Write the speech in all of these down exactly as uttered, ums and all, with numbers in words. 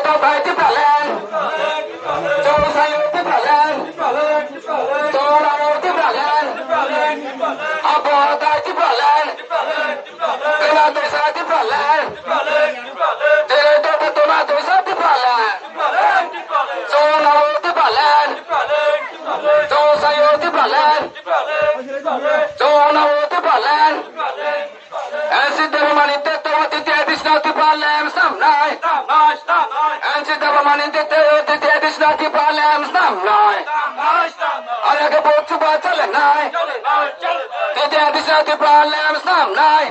Chongthai Tipraland, Chongsayo Tipraland, Chongnao Tipraland, Abotai Tipraland, Tona Toisa Tipraland, Jere Tona Toisa Tipraland, Chongnao Tipraland, Chongsayo Tipraland, Chongnao Tipraland. N C Debbarma ni tetto wo titi additional Tipraland snam nai. N C Debbarma ni tetto wo titi additional Tipraland snam nai. Are khe bo chuba chale nai. Titi additional Tipraland snam nai.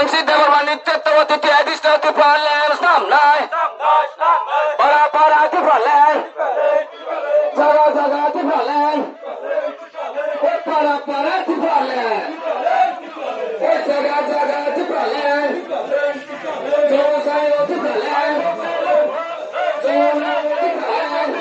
N C Debbarma ni tetto wo titi additional Tipraland snam nai. Para para Tipraland. Jaga jaga Tipraland. Para para Tipraland. Jaga jaga Tipraland. Chongsayo Tipraland. Chongnao Tipraland.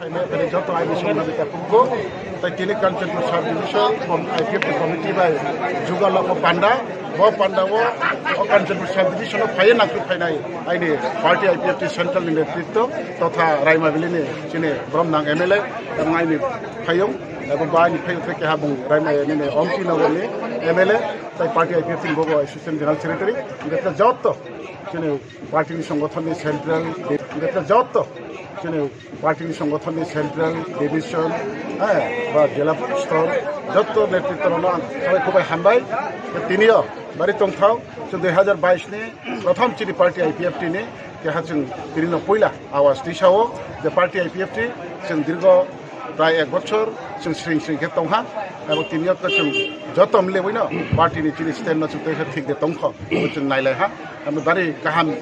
Phainai, phainai joto aini songna ni takhuk bo. Tai tini Kanchanpur Sub Division, kom-, I P F T committee bai jugalok bo panda, bo panda wo, o Kanchanpur Sub Division wo phai ye nangkhruh phainai aini party I P F T central ni netritwo totha Raima Valley ni chini bromnang M L A, ebong aini phaiyong, ebong bo aini phaiyong khe keha bung Raima nini Ompi Nagar ni M L A, tai party I P F T ni bo bo assistant general secretary, hingkhe joto chini party ni songothon ni central, hingkhe joto chini party ni songothon ni central, division, eh, ba jela stor, joto netritwo rao no ang khabai khubai hambai. Tini yo bari tongthao, chwng dui hazar bais ni prothom chini party I P F T ni keha chwng tini no poila awas tisa o je party I P F T chwng dirgo prai ek bochor chwng sring sring khe tong ha. Abo tini yo khe chwng joto mle bai no party ni chini stand no chwng tei khe thik de tong kho, abo chwng nailai ha. Abo bari kaham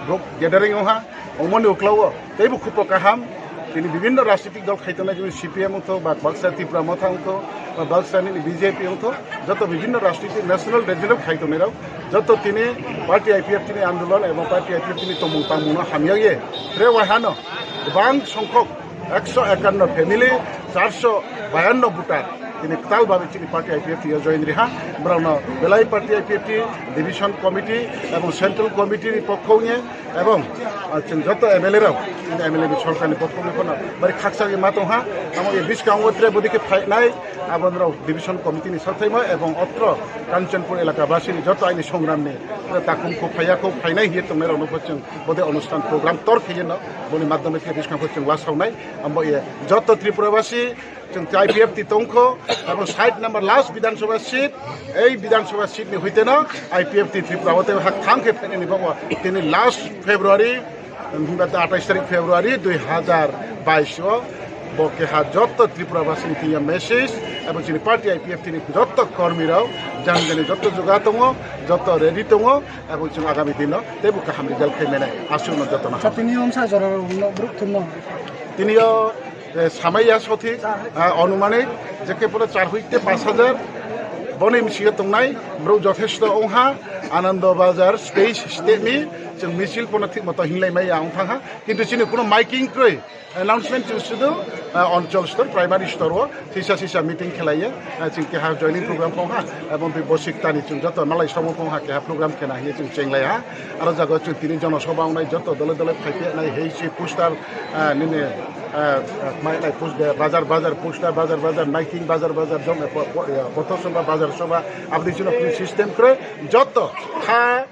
brouh gathering ong ha, omo ni uklau wo teibo khupo kaham. Tini bibhinno rajnitik dol khai tongnai, jemon C P M ongthou, ba baksa Tipra Motha ongthou, ba baksa nini B J P ongthou, joto bibhinno rajnitik national regional khai tongnai rao, joto tini party I P F T ni andolon ebong party I P F T ni tongmung tangmung no hamya ye, tre waiha no gbang songkhok ekso ekanno family, charso bayanno voter tini ktal babe chini party I P F T yo join ri ha. Brao no belai party I P F T division committee ebong central committee ni pokho ye, ebong, ah, chwng joto M L A rao, chini M L A ni sorkar ni pokho ni phono bari khakchang ye ma tong ha. Amo ye buskang wo tre bodi khe phainai, abo rao division committee ni sathaimo ebong otro Kanchanpur elaka basi ni joto aini songram ni takhuk kho phaiya kho phainai hing ye tongnai rao no pho chwng bode onusthan program tor khe ye no boni madhyome khe buskang pho chwng lasaonai. Amo ye joto Tripura basi, chwng I P F T tong kho, abo sait number last Bidhan Sabha seat, ei Bidhan Sabha seat ni hoite no I P F T Tripura wo tei hakthang khe phainai ni baoh wo tini last February, himba atais tarik February dui hazar bais o, bo keha joto Tripura basi ni thing yo message, abo chini party I P F T ni joto kormi rao, jani jani joto juga tongo, joto ready tongo, abo chwng agami din no teibo kaham result khai mani asuh no joto no. Sa tini yo msa jora rao no brouh thum no. Tini yo, eh, samai ya sothik, ah, onumanik, je khe pura char hoite panch hajar, boni bsing yo tongnai, brouh jothesto ong ha, Anando Bazar space step ni, chwng michil pho no thik moto hinglai mai ya ong thang ha, kintu chini kuno miking kroi, announcement chwng sudu, ah, onchol stor, primary stor wo, sisa sisa meeting khelai ye, ah, chwng keha joining program phong ha, ebong twi bosik tani chwng joto malai somo phong ha, keha program khena hing ye chwng chenglai ha. Aro jaga o chwng tini jono soba wngnai joto dole dole phai phi nai hei se poster, ah, nini, ah, ah, mai nai poster, bazar bazar poster, bazar bazar miking, bazar bazar jom, eh, po-, po-, eh, potho soba, bazar soba, aboni chwng no system kroi, joto kha,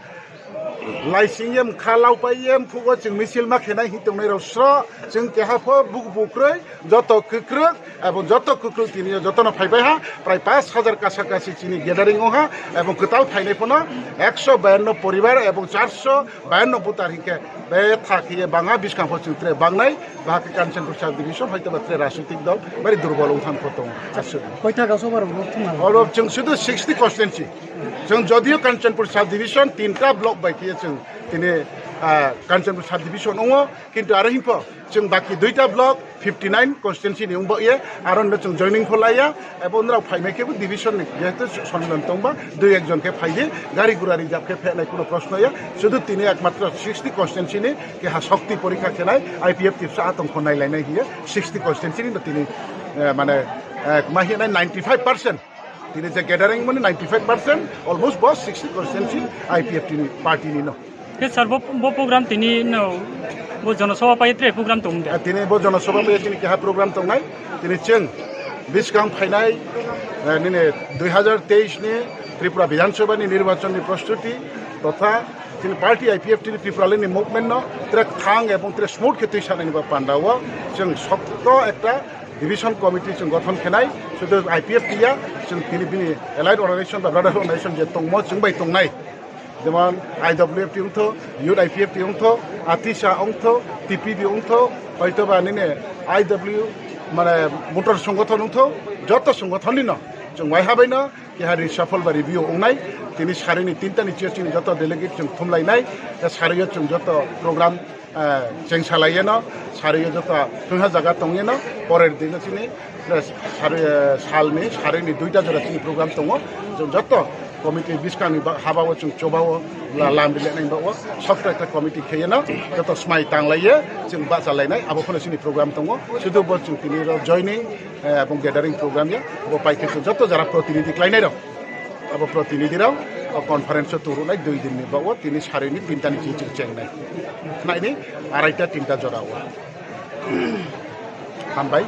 Laising ye mkha laupai ye mphuh wo chwng misil ma khe nai hing tongnai rao sro, chwng keha pho bubukroi, joto kwkrwk, ebong joto kwkrwk tini yo joto no phaipai ha, prai paanch hajar kasakasi chini gathering ong ha, ebong kwtal phainai pho no ekso bayanno poribar ebong charso bayanno voter hing khe betha khe ye bangha buskang pho chwng tre bangnai, baha khe Kanchanpur sub division hoitoba tre rajnitik dol bari durbol ong thanng pho tong. Oro chwng sudu sixty constituency. Chwng jodio Kanchanpur sub division tinta block bai khe ye chwng tini, ah, Kanchanpur sub division ong ou, kintu aro hing pho chwng baki duita block fifty nine constituency ni ong baoh ye, aro no chwng joining pho lai ya, abo nrao phaimai khe bo division ni jehetu sonmilan tong ba, dui ekjon khe phai di, gari gura reserve khe phehnai kuno proshno ya, sudu tini ekmatro sixty constituency ni keha shokti porikha khe nai, I P F T sa tong pho nailainai hing ye sixty constituency ni no tini, eh, mane, eh, ma hing nai ninety five percent. Tini je gathering mani ninety five percent, almost bo sixty constituency I P F T ni party ni no. Khe sir, bo, bo program tini no, bo jonosobha pai ye tre program tong de? Ah, tini bo jonosobha pai ye chini keha program tongnai. Tini chwng buskang phainai, eh, nini dui hazar teis ni Tripura Bidhan Sabha ni nirbachon ni prostuti totha chini party I P F T ni Tripura ni movement no tre kthang ebong tre smooth khe tuisanai ni ba panda wo chwng sokto ekta division committee chwng gothon khe nai, sudu I P F T ya, chwng tini bini allied organization ba brotherhood organization je tongmo chwng bai tongnai. Jemon I W F T ongthou, Youth I P F T ongthou, ATISA ongthou, T P B ongthou, hoitoba nini I W, mane motor songothon ongthou, joto songothon ni no chwng waiha bai no keha reshuffle ba review ongnai. Tini sari ni tinta ni chiyo chini joto delegate chwng thumlainai, ta sari yo chwng joto program, eh, chengsalai ye no, sari yo joto thungha jaga tong ye no, porer din no chini, eh, sari, eh, sal ni sari ni duita jora chini program tongo. Chwng joto committee buskang ni ba-, haba wo chwng choba wo la-, lam bilenai ba wo, sokta ekta committee khe ye no, joto smai tanglai ye, chwng bahchalainai, abo pho no chini program tongo. Sudu bo chwng tini ro joining, eh, ebong gathering program ya, bo pai khe chwng joto jara protinidhi kláinai rao, abo protinidhi rao, o conference o tongruhnai dui din ni ba wo, tini sari ni tinta ni chini chwng chengnai. Nai ni, araita tinta jora wo. Hambai.